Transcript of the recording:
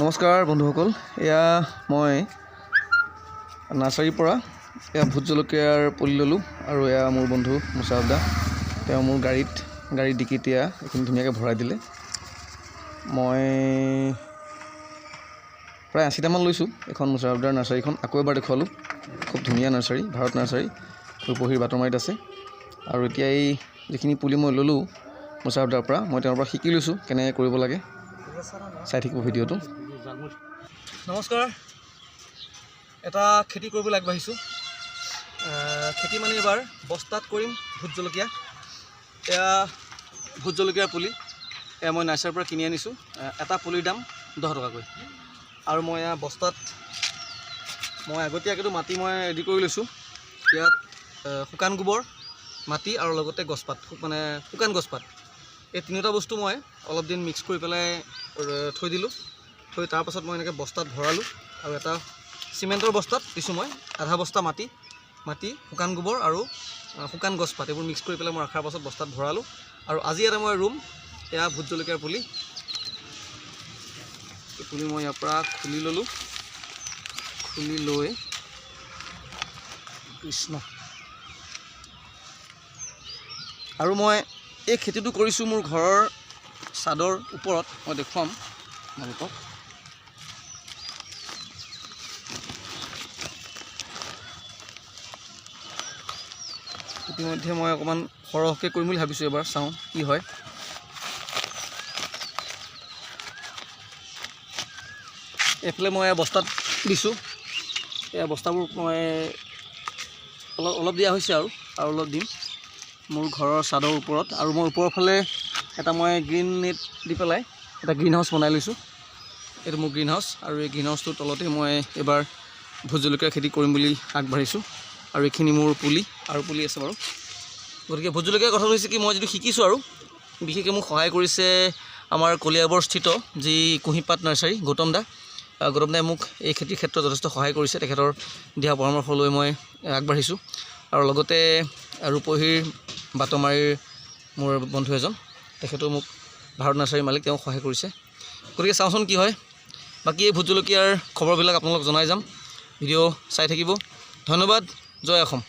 নমস্কাৰ বন্ধুসকল, এয়া মই নাৰ্চাৰীৰ পৰা এয়া ভোট জলকীয়াৰ পুলি ল'লোঁ আৰু এয়া মোৰ বন্ধু মুছাৰফ দা, তেওঁ মোৰ গাড়ীৰ ডিকিত এয়া এইখিনি ধুনীয়াকৈ ভৰাই দিলে। মই প্ৰায় 80টামান লৈছোঁ। এইখন মুছাৰফ দাৰ নাৰ্চাৰীখন আকৌ এবাৰ দেখুৱালোঁ। খুব ধুনীয়া নাৰ্চাৰী, ভাৰত নাৰ্চাৰী, ৰূপহীৰ বাটমাৰিত আছে। আৰু এতিয়া এই যিখিনি পুলি মই ল'লোঁ মুছাৰফ দাৰ পৰা, মই তেওঁৰ পৰা শিকি লৈছোঁ কেনেকৈ কৰিব লাগে। চাই থাকিব ভিডিঅ'টো। নমস্কাৰ, এটা খেতি কৰিবলৈ আগবাঢ়িছোঁ। খেতি মানে এইবাৰ বস্তাত কৰিম ভোট জলকীয়া। এয়া ভোট জলকীয়াৰ পুলি, এয়া মই নাৰ্চাৰীৰ পৰা কিনি আনিছোঁ। এটা পুলিৰ দাম 10 টকাকৈ। আৰু মই এয়া বস্তাত মই আগতীয়াকৈতো মাটি মই ৰেডি কৰি লৈছোঁ। ইয়াত শুকান গোবৰ, মাটি আৰু লগতে গছপাত, মানে শুকান গছপাত, এই তিনিওটা বস্তু মই অলপ দিন মিক্স কৰি পেলাই থৈ দিলোঁ। থৈ তাৰপাছত মই এনেকৈ বস্তাত ভৰালোঁ আৰু এটা চিমেণ্টৰ বস্তাত দিছোঁ মই আধা বস্তা মাটি, শুকান গোবৰ আৰু শুকান গছপাত, এইবোৰ মিক্স কৰি পেলাই মই ৰখাৰ পাছত বস্তাত ভৰালোঁ। আৰু আজি এটা মই ৰুম এয়া ভোট জলকীয়াৰ পুলি। এই পুলি মই ইয়াৰ পৰা খুলি ল'লোঁ। খুলি লৈ কৃষ্ণ, আৰু মই এই খেতিটো কৰিছোঁ মোৰ ঘৰৰ চাদৰ ওপৰত। মই দেখুৱাম আপোনালোকক। ইতিমধ্যে মই অকণমান সৰহকৈ কৰিম বুলি ভাবিছোঁ, এবাৰ চাওঁ কি হয়। এইফালে মই বস্তাত দিছোঁ। এই বস্তাবোৰ মই অলপ অলপ দিয়া হৈছে আৰু অলপ দিম মোৰ ঘৰৰ চাদৰ ওপৰত। আৰু মই ওপৰৰ ফালে এটা মই গ্ৰীণ নেট দি পেলাই এটা গ্ৰীণ হাউচ বনাই লৈছোঁ। এইটো মোৰ গ্ৰীণ হাউচ আৰু এই গ্ৰীণ হাউচটোৰ তলতে মই এইবাৰ ভোট জলকীয়া খেতি কৰিম বুলি আগবাঢ়িছোঁ। আৰু এইখিনি মোৰ পুলি, আৰু পুলি আছে বাৰু। গতিকে ভোট জলকীয়াৰ কথাটো হৈছে কি, মই যিটো শিকিছোঁ আৰু বিশেষকৈ মোক সহায় কৰিছে আমাৰ কলিয়াবৰস্থিত যি কুঁহিপাত নাৰ্চাৰী গৌতম দা। গৌতম দাই মোক এই খেতিৰ ক্ষেত্ৰত যথেষ্ট সহায় কৰিছে। তেখেতৰ দিহা পৰামৰ্শ লৈ মই আগবাঢ়িছোঁ। আৰু লগতে ৰূপহীৰ বাটমাৰীৰ মোৰ বন্ধু এজন, তেখেতেও মোক ভাৰত নাৰ্চাৰীৰ মালিক, তেওঁ সহায় কৰিছে। গতিকে চাওঁচোন কি হয়। বাকী এই ভোট জলকীয়াৰ খবৰবিলাক আপোনালোকক জনাই যাম। ভিডিঅ' চাই থাকিব। ধন্যবাদ। জয় অসম।